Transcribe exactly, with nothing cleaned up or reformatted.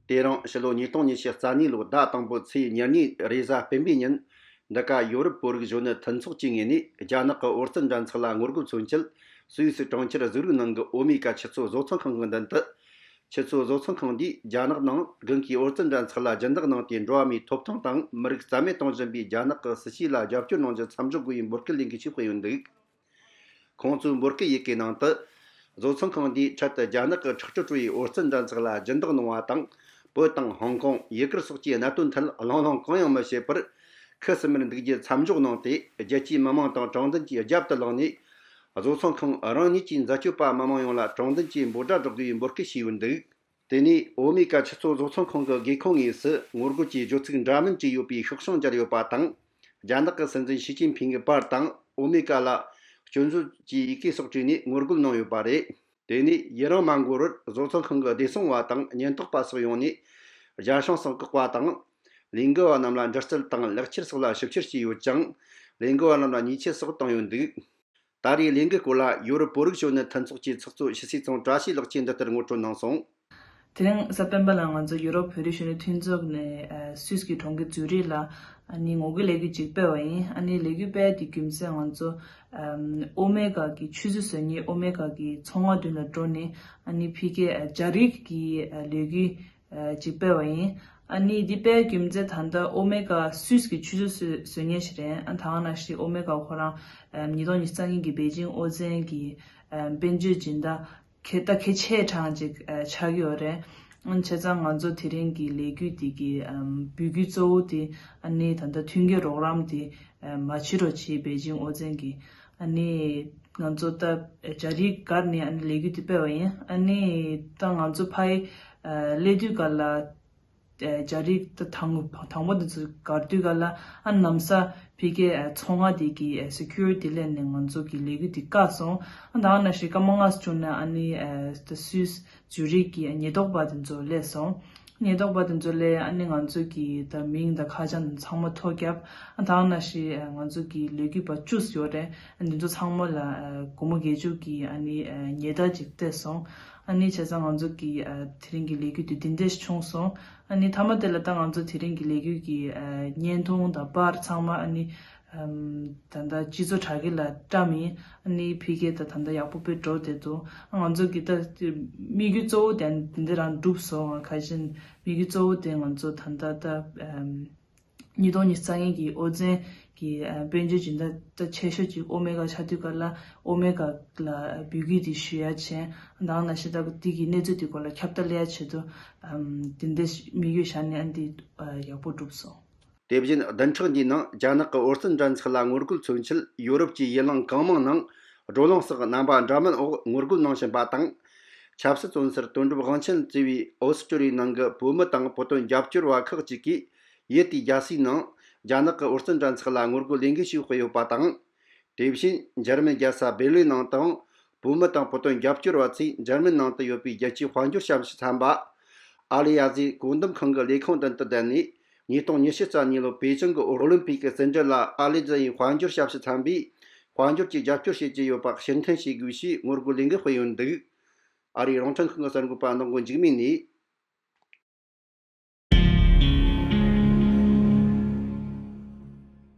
དེ་རིང་ཕྱི་ལོ་ཉིས་སྟོང་ཉི་ཤུ་རྩ་གཉིས་ལོའི་ཟླ་དང་པོའི་ཚེས་ཉེར་གཉིས་རེས་གཟའ་སྤེན་པའི་ཉིན། འདི་ག་ཡོ་རོབ་བོད་རིགས་གཞོན་ནུ་མཐུན་ཚོགས་ཀྱི་ངོས་ནས་རྒྱ་ནག་གི་ཨོ་རྩལ་འགྲན་ཚོགས་ལ་ངོ་རྒོལ་མཚོན་ཆེད། སུད་སི་གྲོང་ཁྱེར་ཟུ་རིག་ནང་གི་ཨོ་མེ་ག་ཆུ་ཚོད་བཟོ་ཚོང་ཁང་གི་མདུན་དུ། ཆུ་ཚོད་བཟོ་ཚོང་ཁང་འདིས་རྒྱ་ནག་ནང་དགུན་ཁའི་ཨོ་རྩལ་འགྲན་ཚོགས་ལ་སྦྱིན་བདག་གནང་སྟེ། འགྲོ་བ་མིའི་ཐོབ་ཐང་དང་མི་རིགས་རྩ་མེད་གཏོང་བཞིན་པའི་རྒྱ་ནག་གི་སྲིད་བྱུས་ལ་རྒྱབ་སྐྱོར་གནང་རྒྱུ་མཚམས་འཇོག་དགོས་པའི་འབོད་སྐུལ་ལས་འགུལ་ཞིག་སྤེལ་ཡོད་འདུག། ཁོང་ཚོའི་འབོད་སྐུལ་ཡི་གེའི་ནང་དུ། བཟོ་ཚོང་ཁང་འདིས་འཕྲལ་དུ་རྒྱ་ནག་གི་ཁྲག་དྲི་བྲོ་བའི་ཨོ་རྩལ་འགྲན་ཚོགས་ལ་སྦྱིན་བདག་གནང་བ་དང་། བོད་དང་ཧོང་ཀོང་། ཡུ་གུར་སོགས་ཀྱི་གནད་དོན་ཐད་གླེང་སློང་གང་ཡང་མི་བྱེད་པར། ཁུ་སིམ་མེར་འདུག་རྒྱུ་མཚམས་འཇོག་གནང་སྟེ། རྒྱལ་སྤྱིའི་མི་མང་དང་དྲང་བདེན་གྱིས་རྒྱབ་ཏུ་བླངས་ནས། བཟོ་ཚོང་ཁང་རང་ཉིད་ཀྱི་འཛད་སྤྱོད་པ་མི་མང་ཡོངས་ལ་དྲང་བདེན་གྱི་འབོད་སྒྲ་སྒྲོག་དགོས་པའི་འབོད་སྐུལ་ཞུས་ཡོད་འདུག། དེ་ནས་ཨོ་མེ་ག་ཆུ་ཚོད་བཟོ་ཚོང་ཁང་གི་སྒེའུ་ཁུང་ངོས་སུ་ངོ་རྒོལ་གྱི་བརྗོད་ཚིག་འདྲ་མིན་བྲིས་ཡོད་པའི་ཤོག་བྱང་སྦྱར་ཡོད་པ་དང་། རྒྱ་ནག་གི་སྲིད་འཛིན་ཞི་ཅིན་ཕིང་གི་པར་དང་ཨོ་མེ་ག་ལ་སྐྱོན་བརྗོད་ཀྱི་ཡི་གེ་སོགས་བྲིས་ནས་ངོ་རྒོལ་གནང་ཡོད་པ་རེད། དེ་ནས་ཡུན་རིང་མ་འགོར་བར་བཟོ་ཚོང་ཁང་གི་བདེ་སྲུང་བ་དང་ཉེན་རྟོག་པ་སོགས་ཡོང་ནས། རྒྱ་སྲང་སོགས་བཀག་པ་དང་། ལས་འགུལ་བ་རྣམས་ལ་འདྲི་རྩད་དང་ལག་ཁྱེར་སོགས་ལ་ཞིབ་བཤེར་བྱས་ཡོད་ཅིང་། ལས་འགུལ་བ་རྣམས་ལ་ཉེས་ཆད་སོགས་བཏང་ཡོད་འདུག། ད་རེས་ལས་འགུལ་སྐོར་ལ་ཡོ་རོབ་བོད་རིགས་གཞོན་ནུ་མཐུན་ཚོགས་ཀྱི་ཚོགས་གཙོ་ཞི་སྲིད་ཚང་བཀྲ་ཤིས་ལགས་ཀྱིས་འདི་ལྟར་ངོ་སྤྲོད་གནང་སོང་། དེ་རིང་གཟའ་སྤེན་པ་ལ་ང་ཚོ་ཡོ་རོབ་བོད་རིགས་གཞོན་ནུ་མཐུན་ཚོགས་ནས་ཨ་སུད་སི་གི་གྲོང་ཁྱེར་ཛུ་རིག་ལ་ཨ་ནི་ངོ་རྒོལ་ལས་འགུལ་ཅིག་སྤེལ་བ་ཡིན། ཨ་ནི་ལས་འགུལ་སྤེལ་དེ་རྒྱུ་མཚན་ང་ཚོ་ཨམ་ཨོ་མེ་ག་གི་ཆུ་ཚོད་བཟོ་མཁན་ཨོ་མེ་ག་གི་ཚོང་བ་མདུན་ལ་འགྲོ་ནས། ཨ་ནི་ཕ་གིའི་ཨ་རྒྱ་རིགས་ཀྱི་ཨ་ལས་འགུལ་ཨ་ཅིག་སྤེལ་བ་ཡིན། ཨ་ནི་འདི་སྤེལ་རྒྱུ་མཚན་ད་ལྟ་ཨོ་མེ་ག་སུད་སི་གི་ཆུ་ཚོད་བཟོ་བཟོ་མཁན་ཞིག་རེད། ཨ་ད་ག་ནང་བཞིན་ཨོ་མེ་ག་ཁོ་རང་ཨ་ཉིས་སྟོང་ཉི་ཤུ་རྩ་གཉིས་ཀྱི་པེ་ཅིང་དབུ་འཛིན་གྱི་ཨ་དཔལ་འབྱོར་སྦྱིན་བདག་གལ་ད་གལ་ཆེ་དྲགས་ཅིག་ཨ་ཆགས་ཀྱི་ཡོད་རེད། ཨ་བྱས་ཙང་ང་ཚོ་དེ་རིང་གི་ལས་འགུལ་འདི་གི་ཨམ་འབོད་སྐུལ་གཙོ་བོ་དེ་ཨ་ནི་ད་ལྟ་མཐུན་རྐྱེན་རོགས་རམ་དེ་ཨ་མ་བྱེད་རོགས་བྱེད། པེ་ཅིང་དབུ་འཛིན་གྱིས། ཨ་ནི་ང་ཚོ་ད་རྒྱ་རིགས་སྒར་ནས་ཨ་ནི་ལས་འགུལ་དེ་སྤེལ་བ་ཡིན། ཨ་ནི་ད་ང་ཚོ་ཕ་གི་ཨ་སླེབས་དུས་སྒང་ལ་ཨ་རྒྱ་རིགས་ད་དང་དང་པོ་དེ་ཚོ་སྒར་དུས་སྒང་ལ་ཨ་ནམ་ས་ཕ་གིའི་ཨ་ཚོང་བ་དེ་གི་ཨ་སི་ཁུ་རི་ཊི་སླེབས་ནས་ང་ཚོ་གི་ལས་འགུལ་དེ་བཀག་སོང་། ཨ་ད་ག་ནང་བཞིན་སྐར་མ་ལྔ་བཅུ་ནས་ཨ་ནི་ཨ་ད་སུད་སི་ཛུ་རིག་གི་ཉེན་རྟོག་པ་དེ་ཚོ་སླེབས་སོང་། ཉེན་རྟོག་པ་དེ་ཚོ་སླེབས། ཨ་ནི་ང་ཚོ་གི་ད་མིང་དང་ཁ་བྱང་དེ་ཚང་མ་ཐོ་བརྒྱབ། ཨ་ད་ག་ནང་བཞིན་ང་ཚོ་གི་ལས་འགུལ་པ་བཅུ་ཡོད་རེད། ཨ་འདི་ཚོ་ཚང་མ་ལ་ཨ་སྒོར་མོ་བརྒྱད་ཅུ་གི་ཨ་ནི་ཨ་ཉེས་རྡུང་ཅིག་སྤྲད་སོང་། ཨ་ནི་བྱས་ཙང་ང་ཚོ་གི་ཨ་དེ་རིང་གི་ལས་འགུལ་དེ་འདི་འདྲས་བྱུང་སོང་། ཨ་ནི་མཐའ་མ་དེ་ལ་ད་ང་ཚོ་དེ་རིང་གི་ལས་འགུལ་གྱི་ཨ་བརྙན་ཐུང་དང་པར་ཚང་མ་ཨ་ནི་ཨམ་ད་ལྟ་སྤྱི་ཚོགས་དྲ་རྒྱ་ལ་བཀྲམ་ཡིན། ཨ་ནི་ཕ་གི་ད་ད་ལྟ་ཡག་པོ་དཔེ་འགྲོ་བསྡད་འདུག། ང་ཚོ་གི་ད་དམིགས་ཡུལ་གཙོ་བོ་དེ་འདི་རང་འགྲུབ་སོང་། ཁ་ཤས་དམིགས་ཡུལ་གཙོ་བོ་དེ་ང་ཚོ་ད་ལྟ་ད་ཨམ་ཉིས་སྟོང་ཉི་ཤུ་རྩ་གཉིས་ཀྱི་ཨོ་རྩལ་གྱི་ཨ་དཔལ་འབྱོར་སྦྱིན་བདག་ད་ཆེ་ཤོས་ཅིག་ཨོ་མེ་ག་ཆགས་དུས་སྐབས་ལ་ཨོ་མེ་ག་ལ་འབོད་སྐུལ་དེ་ཞུ་ཡ་བྱས། ད་ག་ནང་བཞིན་ད་དེ་གི་གནས་ཚུལ་དེ་སྐོར་ལ་ཁྱབ་གདལ་སླེབས་ཡ་ཆེད་དུ་ཨམ་དེ་འདྲ་དམིགས་ཡུལ་བཞག་ནས་ཨ་འདི་ཨ་ཡག་པོ་གྲུབ་སོང་། དེ་བཞིན་བདུན་ཕྲག་འདིའི་ནང་རྒྱ་ནག་གི་ཨོ་རྩལ་འགྲན་ཚོགས་ལ་ངོ་རྒོལ་མཚོན་ཆེད་ཡོ་རོབ་ཀྱི་ཡུལ་གླིང་གང་མང་ནང་བགྲོ་གླེང་སོགས་རྣམ་པ་འདྲ་མིན་འོག་ངོ་རྒོལ་གནང་བཞིན་པ་དང་། ཆབ་སྲིད་བཙོན་ཟུར་དོན་གྲུབ་དབང་ཆེན་གཙོས་པའི་ཨོ་སི་ཀྲོ་ལི་ཡའི་ནང་གི་བོད་མི་དང་བོད་དོན་རྒྱབ་སྐྱོར་བ་ཁག་ཅིག་གིས་ཡུལ་དེའི་རྒྱལ་སའི་ནང་རྒྱ་ནག་གི་ཨོ་རྩལ་འགྲན་ཚོགས་ལ་ངོ་རྒོལ་ལས་འགུལ་ཞིག་སྤེལ་ཡོད་པ་དང་། དེ་བཞིན་འཇར་མན་རྒྱལ་ས་བེར་ལིན་ནང་དུའང་བོད་མི་དང་བོད་དོན་རྒྱབ་སྐྱོར་བ་ཚོས་འཇར་མན་ནང་དུ་ཡོད་པའི་རྒྱལ་སྤྱིའི་དཔལ་འབྱོར་ཞབས་ཞུ་ཚན་པ། ཨ་ལི་ཨ་ཟི་བཀོད་འདོམས་ཁང་གི་ལས་ཁུངས་མདུན་དུ་བསྡད་ནས། ཉིས་སྟོང་ཉི་ཤུ་རྩ་གཉིས་ལོའི་པེ་ཅིང་གི་ཨོ་ལིམ་པིག་གི་རྩེད་འགྲན་ལ་ཨ་ལི་ཛི་ཡི་དཔལ་འབྱོར་ཞབས་ཞུ་ཚན་པས་དཔལ་འབྱོར་གྱི་རྒྱབ་སྐྱོར་བྱེད་ཀྱི་ཡོད་པ་ཕྱིར་འཐེན་བྱེད་དགོས་ཞེས་ངོ་རྒོལ་ལས་འགུལ་སྤེལ་ཡོད་འདུག། ཨ་རིའི་རླུང་འཕྲིན་ཁང་གི་གསར་འགོད་པ་ནག་མགོ་འཇིགས་མེད་ནས་